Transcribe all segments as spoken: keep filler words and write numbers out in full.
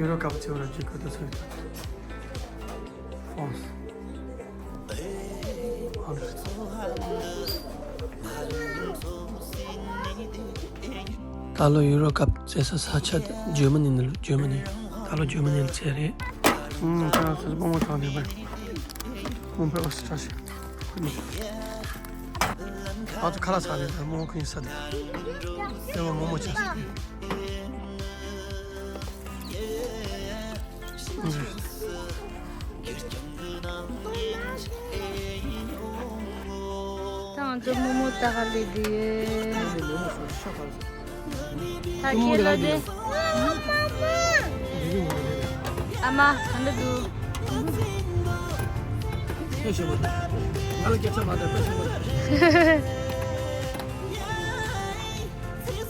ཡུ་རོ་ཀབ་བརྩི་བ་ར་ཅིག་ག་དུས་སོང་ཡོད། ཧྥོན་སི། ད་ལོ་ཡུ་རོ་ཀབ་རྩེ་ས་ས་ཆ་དེ་ཇར་མ་ནི་ནང་ལ། ཇར་མ་ནི། ད་ལོ་ཇར་མ་ནི་ལ་རྩེ་རེད། ཨུམ། ཁ་ལག་ཟས་སྤོ་མོ་ཚང་ནས་པས། ཁོང་པས་ཨོ་སི་ཁྲ་ཤི། ཁོ་གཉིས། ང་ཚོ་ཁ་ལག་ཟ་རེད། ད་རྨོ་མོ་ཁོ་གཉིས་ཟ་དེ། དེ་བ་རྨོ་མོ་ཆ་ཟ་དེ། ད་ང་ཚོ་རྨོ་མོ་ལྟ་ག་སླེབས་བསྡད་ཡོད། ད་ཁྱེད་ལ་དེ། ཨ་མ་ག་འདྲ་འདུག་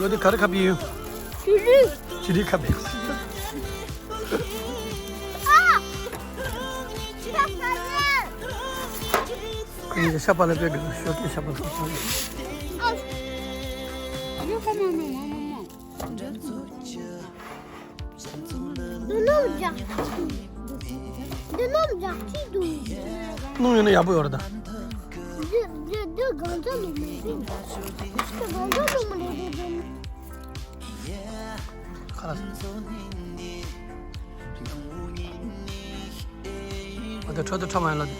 ལོ་དེ་ག་རེ་ཁ་པི་ཡོད། ཅི་རིགས། ཅི་རིགས་ཁ་པི་ཡོད། ཁོ་གཉིས་ཀྱི་ཤ་པ་ལ་དཔེ་དགའ་ཤོག་གི་ཤ་པ་ལ་དཔེ་དགའ། འདི་ནམ་རྒྱག་ཅི་འདུག་འདི་ནམ་རྒྱག་ཅི་འདུག་སྣུམ་ཡོད་ན་ཡག་པོ་ཡོད་རེད་ད། འདི་འདི་འདི་གང་ཚ་ལུག་མི་འདུག་འདི་གང་ཚ་ལུག་མི་འདུག་ཁ་ལག་ཨ་དེ་ཁྲོ་དེ་ཁྲོ་མ་ཡིན་ལ་དེ།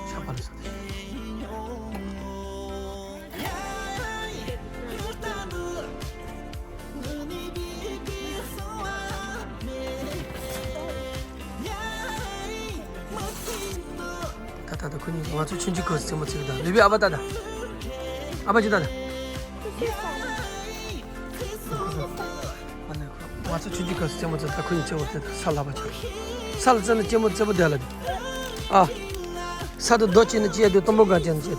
ཆགས་པ་ལ་ས། ད་ད་ད་ཁོ་གཉིས་ང་ཚོ་ཆུང་ཆུང་གོ་སེ་མོ་ཚིག་ད་ལུས་པའི་ཨ་ཕ་ད་ད། ཨ་ཕ་ཅི་ད་ད། ང་ཚོ་ཆུང་ཆུང་གོ་སེ་མོ་ཚིག་ད་ཁོ་གཉིས་ཅེ་བོ་ཚེ་ད་ས་ལ་བ་ཆ། ས་ལ་ཙེ་ན་ཅེ་མོ་ཙེ་པོ་དེ་ལ་ཨ། ས་ད་རྡོ་ཅེ་ན་ཅེ་ཡ་དེ་སྟོན་པོ་ག་ཅེ་ན་ཅེ་ད།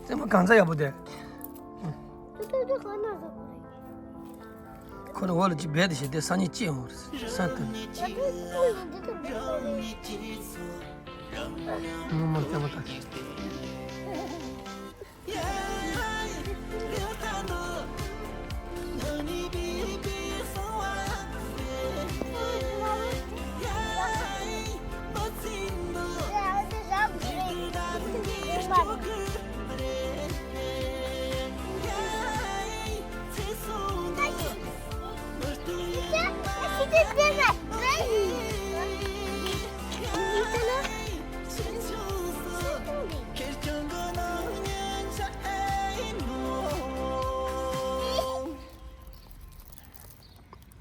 ཙེ་མོ་གང་ཚ་ཡག་པོ་དེ། ཁོ་ནི་འོག་ལ་ཅིག་སྦས་ཏེ་བྱས་ཏེ་སང་ཉིན་སྐྱེས་འོང་རེད་ས་ཏུ། ངོ་མ་སྐྱོ་མ་ལྟ།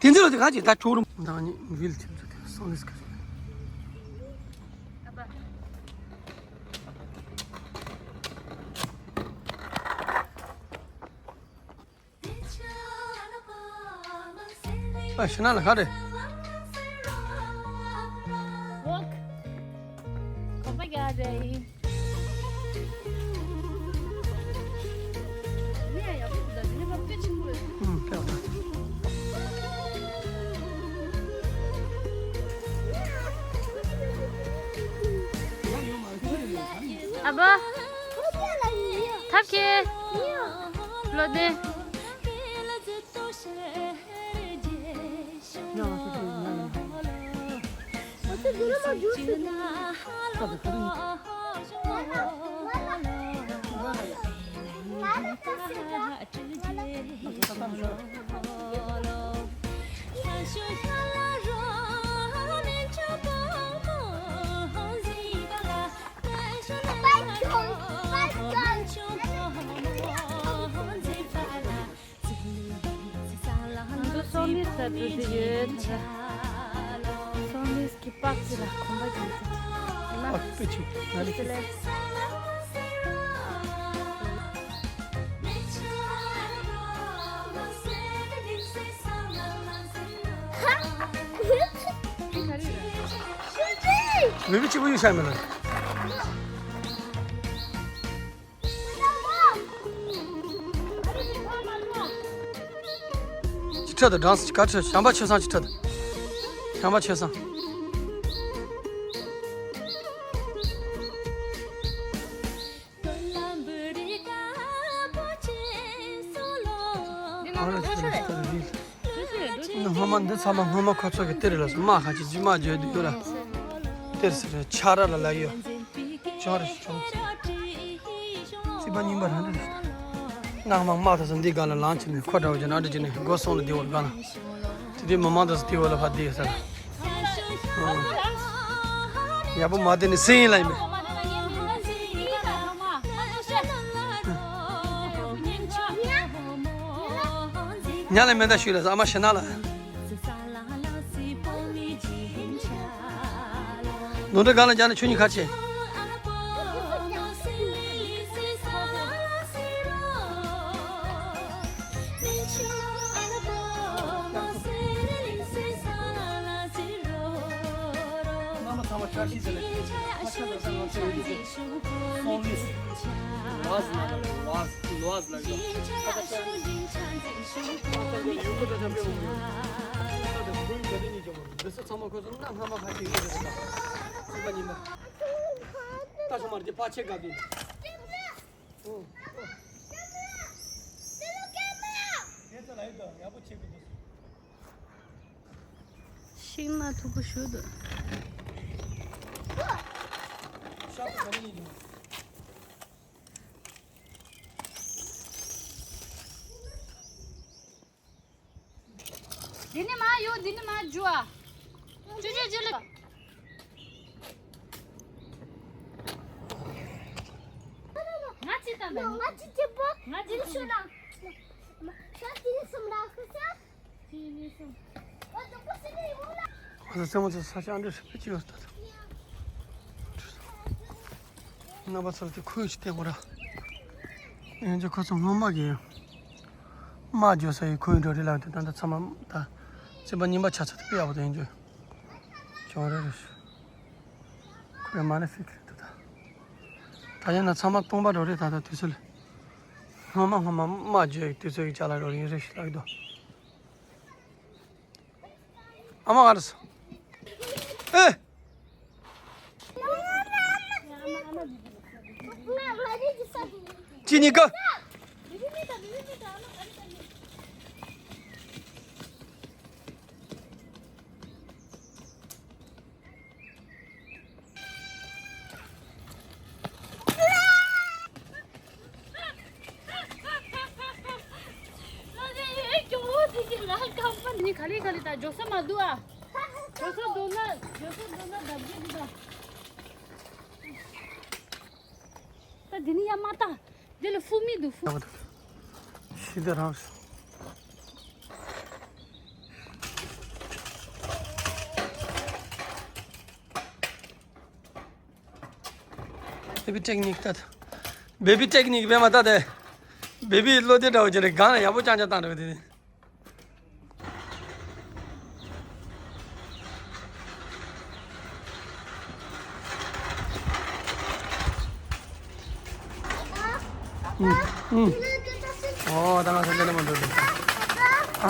དེ་ཚོ་ལ་དེ་ག་ཅིག་ད་ཁྱོད་རུ་མདང་ནི་བིལ་ཆེན་ཚོ་དེ་སང་ལིས་ཀ་ཨ་ཤི་ན་ལ་ག་རེ། ཝོག་གོམ་པ་རྒྱག་རེད། ཡ་ཡ་བུ་ད་དེ་ནི་མ་དཔེ་ཆེན་པོ་རེད། ཨུམ་དཔེ་ཡག་པ། ཨ་ཕ། ཐབས་མཁས། བློ་ལྡན། ང་ཚོ་སོག་མིས་ལ་འགྲོ་རྒྱུ་ཡོད། སོག་མིས་ཀྱི་པགས་ཅིག་ལ་གོམ་པ་རྒྱག་ཟེར། ཨ་དཔེ་ཆེ་ང་རེ་ཆེ། མི་བུ་གཅིག་པུ་ཡོད་ཤག་མེད་ལ། ཅི་ཁྲ་དང་སྦྲང་སི་ཅི་ག་ཁྲ་བྱམས་པ་ཆོས་བཟང་ཅི་ཁྲ་དང་། བྱམས་པ་ཆོས་བཟང་། ཨ་ར་ཆ་ར་ཆ་ར་རི། ནི་སྔོན་མ་འདི་ཚང་མ་སྔོན་མ་ཁོ་ཚོ་གི་གཏེར་ལ་སོ་མ་ཁ་ཅིག་རྗེས་མ་བརྗོད་དུས་ཡོད་ར། གཏེར་ཟེར་ར་ཆ་ར་ལ་ལ་ཡོད། ཅོ་ར་ཅོ། རྩིས་པ་རྙིང་པ་རང་འདྲ་རེད། ནང་མ་མ་ཐག་སོ་འདི་ག་ལ་ལངས་ཕྱིན་ནས་ཁོ་འདྲ་བོ་ཅན་ཨ་འདྲ་ཅན་ནས་སྒོ་སོང་ལ་འདི་བོར་ག་ལ། དེ་དུས་མི་མང་དུ་སྟེ་བ་ལ་ཕ་བདེ་ས། ཡག་པོ་མ་བདེ་ནི་སེང་ལ་ཡིན་པས། ཉ་ལ་མེ་མདའ་ཞུས་ལ་ཨ་མ་ཤི་ན་ལ། ནོར་འདྲ་ག་ལ་རྒྱ་ནི་ཆོས་ཉིད་ཁ་ཆེ། ཚང་མ་བཀྲ་ཤིས་བདེ་ལེགས། ལོ་ཨ་ཟི་ན་ལོ་ཨ་ཟི་ལོ་ཨ་ཟི་ལ་ཡོད། འདི་ཚོ་ཚང་མ་ཁོ་ཚོ་གནའ་སྔ་མ་ཁ་ཤས་ཡོད་རེད་ད། སྲིད་པ་ཉིན་མ། ད་ཚང་མ་རྒྱ་ཕ་ཆེ་ག་དུས། ཨོ། ཁྱེད་ཚོ་ལ་ཡོད་དོ་ཡག་པོ་བྱེད་དགོས་འདུག་ཤིང་ནགས་མཐུག་པོ་ཞིག་འདུག་ཤག་ག་རེ་ཡིན་འདུག་འདི་ནི་མ་ཡོད། འདི་ནི་མ་འཇུ་ཨ། ཅུ་ཅུ་ཅུ་ལེ། ང་ཅི་ད་མེད། ང་ཅི་ཅི་པོ། ང་ཅི་ཅི་ན། ཤ་ཏི་སུམ་ན་ཁུ་ས། ཏི་ནི་སུམ། ཨ་ད་པོ་སི་ནི་ཡོང་ལ། ཨ་ད་སེ་མོ་ཚོ་ས་ཆ་འདྲ་ཞིག་ཅི་ཡོད་ད། རྣམ་པ་ཚོ་དེ་ཁོས་ཅི་བསྟན་གོ་ར། ཡང་ཅི་ཁོ་ཚོ་སྔོན་མ་གི། དམག་རྒྱག་ས་ཡི་ཁོའི་འགྲོ་རེད་ལབ་དེ་ད་ལྟ་ཚང་མ་ད། རྩིས་པ་རྙིང་པ་ཆགས་ཚར་དེ་དཔེ་ཡག་པོ་དེ་ཡིན་རྒྱུ། ཅོང་རེ་རེ་ཞུ། ཁོའི་མ་ཎི་ཕིག་རེད་འདུག་ད། ད་ཡིན་ན་ཚང་མ་སྟོང་པ་འགྲོ་རེད་ད་ལྟ་དུས་ཚོད་ལ། སྔོན་མ་སྔོན་མ་དམག་རྒྱག་ཡི་དུས་ཚོད་ཀྱི་ཅ་ལག་འགྲོ་རེད་རེ་ཞུ་ལབ་ཀྱི་འདུག་ཨ་མ་ག་རེ་སོང་། ཨེ། ཅི་ནི་ཀ་ནི་ག་ལེ་ག་ལེ་ད་འཇོག་ས་མ་འདུག་ཨ། འཇོག་ས་འདུག་ན་འཇོག་ས་འདུག་ན་བདག་གིས་འདུག་ད། ད་འདི་ནི་ཡ་མ་ད། འདི་ལ་ཧྥུ་མི་འདུག་ཧྥུ། ཤི་ད་རང་། བེ་བི་ཊེག་ནིག་ད། བེ་བི་ཊེག་ནིག་བེ་མ་ད་དེ། བེ་བི་བློ་བདེ་འདྲ་བོ་ཅན་རེད་གང་ལ་ཡག་པོ་ཅང་ཅང་བཏང་འདྲ་བོ་དེ། ཨུ། ཨུ། ཨོ་ད་ང་ཚོ་འདི་ནས་མ་འགྲོ་དེ། ཨ།